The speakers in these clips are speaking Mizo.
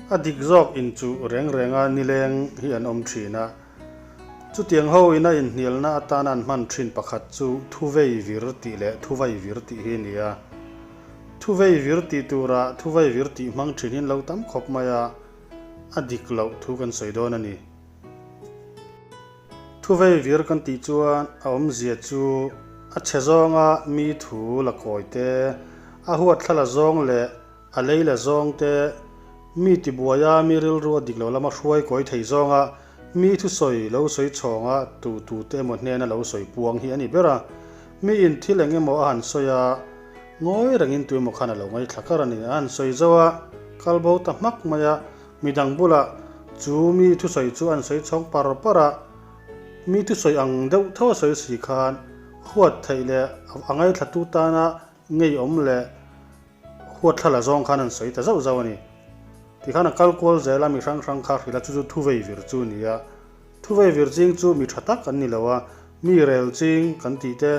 A dik zawk inchuh reng renga nileng hi an awm thin a. Chutiang ho ina inhnialna atana an hman thin pakhat chu thuvei vir tih leh thuvai vir tih hi a ni a. Thuvei vir tih turah thuvai vir tih hmang thin hi an lo tam khawp mai a, a dik loh thu kan sawi dawn a ni. Thuvei vir kan tih chuan a awmzia chu a chhe zawnga mi thu la kawi te, a huat thla la zawng leh a lei la zawng te, mi tibuaia mi rilru a dik lo lama hruai kawi thei zawnga mi thusawi lo sawi chhawnga tu tu te emaw hnena lo sawi puang hi a ni ber a. Mi in thil eng emaw a han sawi a, ngawi rengin tu emaw khan a lo ngaithla kar a ni. A han sawi zo a, kal bo ta hmak mai a. Midang bulah chu mi thusawi chu an sawi chhawng par par a, mi thusawi ang deuh tho a sawi si khan huat theih leh a ngaithlatu tana ngeiawm leh huat thla la zawng khan an sawi ta zauh zauh a ni. Tikhan a kal kual zel a, mi hrang hrang kha hrilh a, chu chu thuvei vir chu a ni a. Thuvei vir ching chu mi tha tak an ni lo a, mi rel ching kan tih te,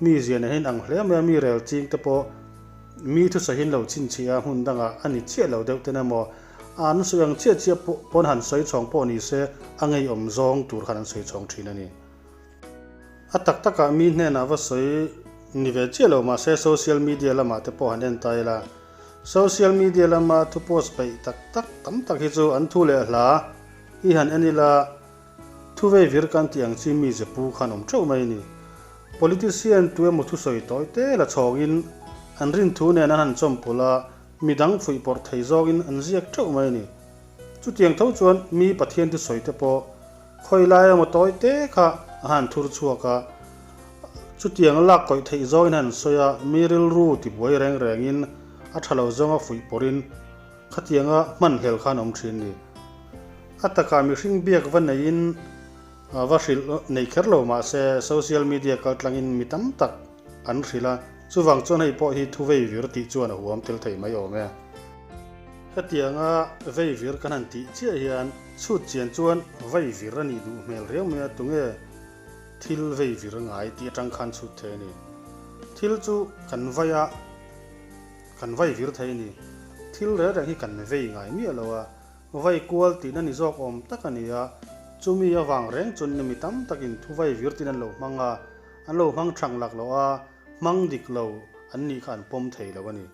Mi zian ahin ang hle mai a, mi rel ching te pawh mi thusahin lo chhinchhiah a, hmun dangah a ni chiah lo deuh ten emaw, an sawi ang chiah chiah pawn han sawi chhawng pawh ni se a ngeiawm zawng tur khan an sawi chhawng thin a ni. A tak takah mi hnenah va sawi ni ve chiah lo mahse social media lamah te pawh han en ta ila, social media lama thu post peih tak tak tam tak hi chu an thu leh hla hi han en ila, Thu vei vir kan tih ang chi mi ze pu khan awm teuh mai a ni. Politician tu emaw thusawi tawi te la chhawngin an rin thu nen an han chawmpawlh a, midang fuih pawrh thei zawngin an ziak teuh mai a ni. Chutiang tho chuan mi Pathian thusawi te pawh khawi lai emaw tawi te kha a han thur chhuak a, chutiang lak kawih theih zawngin han sawi a, mi rilru tibuai reng rengin a tha lo zawnga fuih pawrhin Khatianga hmanhlel khan awm thin ni. A takah mihring biak va neiin va hrilh nei kher lo mahse social media kaltlangin mi tam tak an hrilh a, chuvang chuan hei pawh hi thu vei vir tih chuan a huam tel thei mai awm e. Hetianga vei vir kan han tih chiah hian chhut chian chuan vei vir a nih duh hmel riau mai a, tunge thil vei vir ngai tih atang khan chhut thei a ni. Thil chu kan vai a. Kan vai vir thei a ni. Thil rel reng hi kan vei ngai miah lo a, vai kual tihna ni zawk awm tak a ni a, chumi avang reng chuan mi tam takin thu vai vir tiin an lo hmang a, an lo hmang thang lak lo a, hmang dik lo an nih kha an pawm thei lo a ni.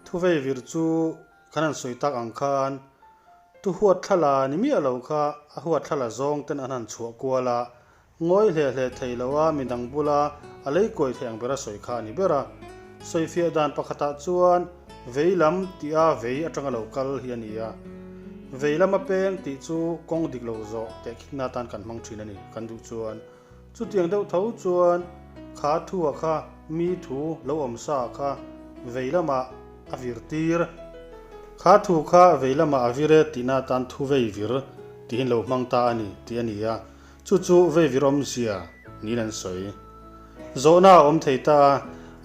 Thu vei vir chu kan han sawi tak ang khan tu huat thlala ni miah lo kha a huat thlala zawng ten an han chhuah kual a, Ngawi hle hle thei lo a midang bula a lei kuai thei ang bera sawi kha a ni ber a. Sawifiah dan pakhatah chuan vei lam tih a vei atanga lo kal hi a ni a. Vei lama peng tih chu kawng dik lo zawh teh khikna atan kan hmang thin a ni kan duh chuan. Chutiang deuh tho chuan kha thua kha mi thu lo awm sa kha vei lamah a vir tir. Kha thu kha vei lamah a vir e tihna atan thu vei vir tihin lo hmang ta a ni tih a ni a. Chu chu vei vir awmzia niin an sawi. Zawhna a awm thei ta a,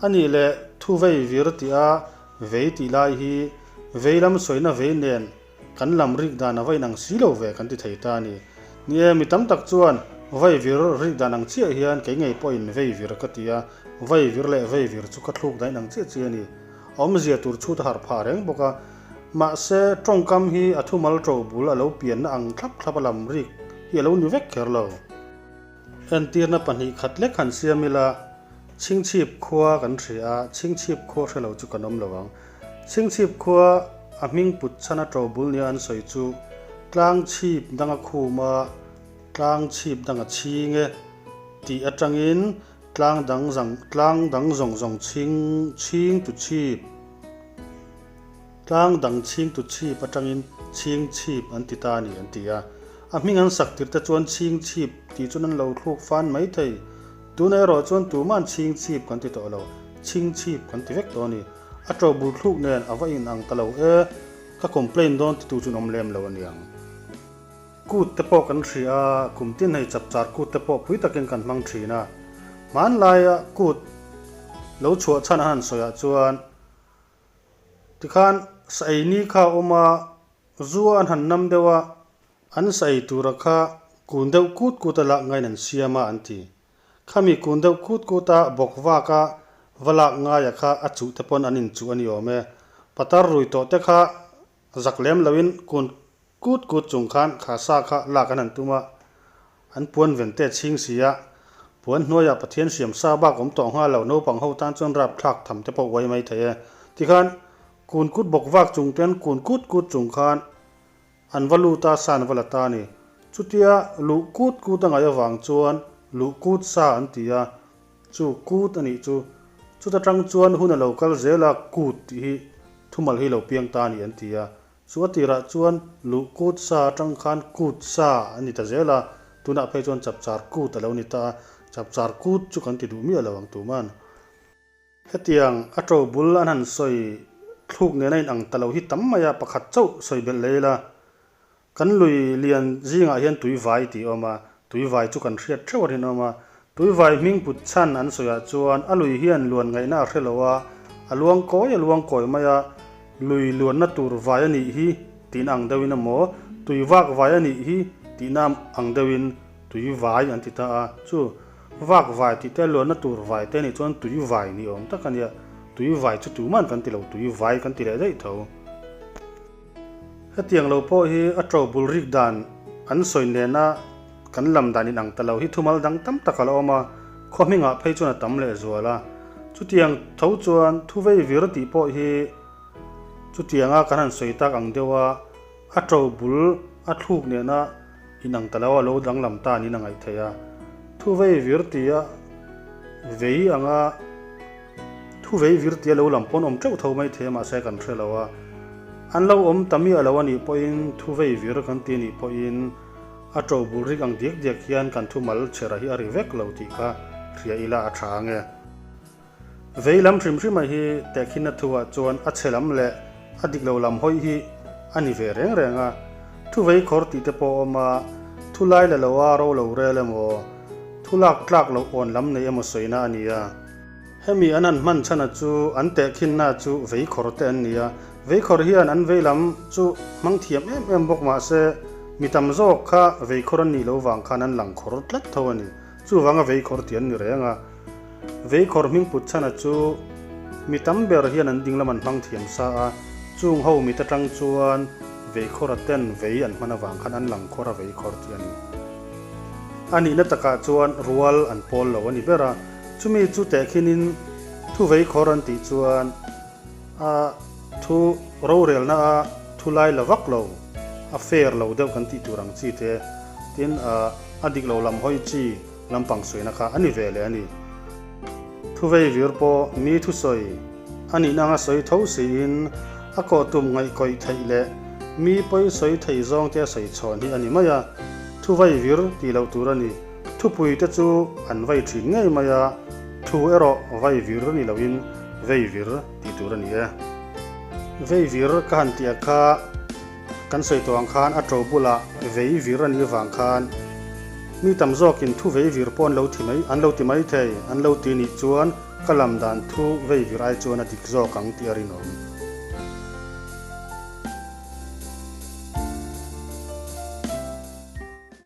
a nih leh thu vei vir tih a vei tih lai hi vei lam sawina vei nen kan lam rik dan a va inang si lo ve kan ti thei ta a ni. Ni e, mi tam tak chuan vei vir rik dan ang chiah hian kei ngei pawhin vei vir ka ti a, vei vir leh vei vir chu ka thluk dan inang chiah chiah a ni. A awmzia tur chhut a harh phah reng bawk a. Mahse, tawngkam hi a thumal to bul a lo pianna ang thlap thlap a lam rik hi a lo ni vek kher lo. Entirna pahnih khat lek han siam ila, Chhingchhip khua kan hria a, Chhingchhip khua hre lo chu kan awm lo ang. Chhingchhip khua a hming put chhan a to bul nia an sawi chu tlang chhip dang a khum a, tlang chhip dang a chhing e tih atangin tlang dang zang tlang dang zawng zawng chhing chhing tu chhip. Tlang dang chhing tu chhip atangin chhing chhip an ti ta a ni an ti a. A hming an sak tir te chuan chhing chhip tih chuan an lo thluk fan mai thei. Tunah erawh chuan tuma'n chhing chhip kan ti tawh lo, chhing chhip kan ti vek tawh a ni. A to bul thluk nen a va in ang ta lo e, ka complain dawn titu chuan awm lem lo a niang. Kut te pawh kan hria a, kum tin hei chapchar kut te pawh pui takin kan hmang thin a. Hmanlaia kut lo chhuah chhan a han sawiah chuan Tikhan sa ei ni kha a awm a, zu an han nam deuh a, an sa ei tura kha kun deuh kut kut a lak ngaiin an siam a an ti. Khami kun deuh kut kut a bawk vak a va lak ngaia kha a chuh te pawn an inchuh a ni awm e. Patar rui tawh te kha. Zak lem loin kun kut kut chung khan kha sa kha lak an han tum a, an puan ven te chhing si a, puan hnuaiah Pathian siam sa bak awm tawh nghal lo naupang ho tan chuan rapthlak tham te pawh uai mai thei e. Tikhan kun kut bawk vak chung ten kun kut kut chung khan An va lut a, sa an va la ta a ni. Chutia luh kut kut a ngaih avang chuan luh kut sa an ti a, chu kut a nih chu. Chuta tang chuan hun a lo kal zel a, kut tih hi thumal hi lo piang ta a ni an ti a. Chu a tirah chuan luh kut sa atang khan kut sa a ni ta zel a, tunah phei chuan chapchar kut a lo ni ta a, chapchar kut chu kan ti duh miah lo ang tuman. Hetiang a to bul an han sawi thluk nena inang ta lo hi tam mai a, pakhat chauh sawi belh leh ila. Kan lui lian zingah hian tuivai tih a awm a, tuivai chu kan hriat theuh a rinawm a. Tuivai hming put chhan an sawiah chuan a lui hian luan ngaihna a hre lo a, a luang kawi a luang kawi mai a, lui luanna tur vai a nih hi tihna ang deuhin emaw, tui vak vai a nih hi tihna ang deuhin tuivai an ti ta a, chu. Vak vai tih te luanna tur vai te nih chuan tui vai ni awm tak a nia. Tui vai chu tuman kan ti lo, tui vai kan ti leh daih tho. Hetiang lo pawh hi a to bul rik dan an sawi nena kan lam dan inang ta lo hi thumal dang tam tak a la awm a, khaw hmingah phei chuan a tam leh zual a. Chutiang tho chuan thu vei vir tih pawh hi chutianga kan han sawi tak ang deuh a, a to bul a thluk nena Inang ta lo a lo danglam ta niin a ngaih theih a. Thu vei vir tia vei anga thu vei vir tia lo lam pawn awm teuh tho mai thei a mahse kan hre lo a. An lo awm ta miah lo a nih pawhin thu vei vir kan ti nih pawhin a to bul rik ang diak diak hian kan thu mal chhera hi a ri vek lo tih kha hria ila a tha ange. Vei lam hrim hrima hi tehkhinna thuah chuan a chhe lam leh a dik lo lam hawi hi a ni ve reng reng a. Thu vei khawr tih te pawh a awm a, thu lai la loa ro lo rel emaw, thu lak tlak loh awn lam nei emaw sawina a ni a. Hemi an han hman chhana chu an tehkhinna chu vei khawr te an ni a. Vei khawr hian an vei lam chu hmang thiam em em bawk mah se, mi tam zawk kha vei khawr an nih lo vang khan an lang khawr tlat tho a ni. Chuvanga vei khawr tih an ni reng a. Vei khawr hming put chhana chu mi tam ber hian an dinglam an hmang thiam sa a, chung ho mit atang chuan vei khawr a ten vei an hman avang khan an lang khawr a vei khawr tih a ni. A nihna takah chuan rual an pawl lo a ni ber a, chumi chu tehkhinin thu vei khawr an tih chuan a thu rorelna a thu lai la vak lo, a fair lo deuh kan tih tur ang chi te, tin a dik lo lam hawi chi lampang sawina kha a ni ve leh a ni. Thuvei vir pawh mi thusawi a nihna anga sawi tho siin a kawh tum ngaihkawih theih leh mi pawi sawi thei zawng te a sawi chhawn hi a ni mai a, thuvei vir tih loh tur a ni. Thupui te chu an vei thin ngei mai a, thu erawh vai vir ni loin vei vir tih tur a ni e. Vei vir ka han tih a kha kan sawi tawh ang khan a to bulah vei vir a nih vang khan mi tam zawkin thu vei vir pawh an lo thi mai an lo ti mai thei an lo ti nih chuan ka lam dan thu vei vir ai chuan a dik zawk ang tih a rinawm.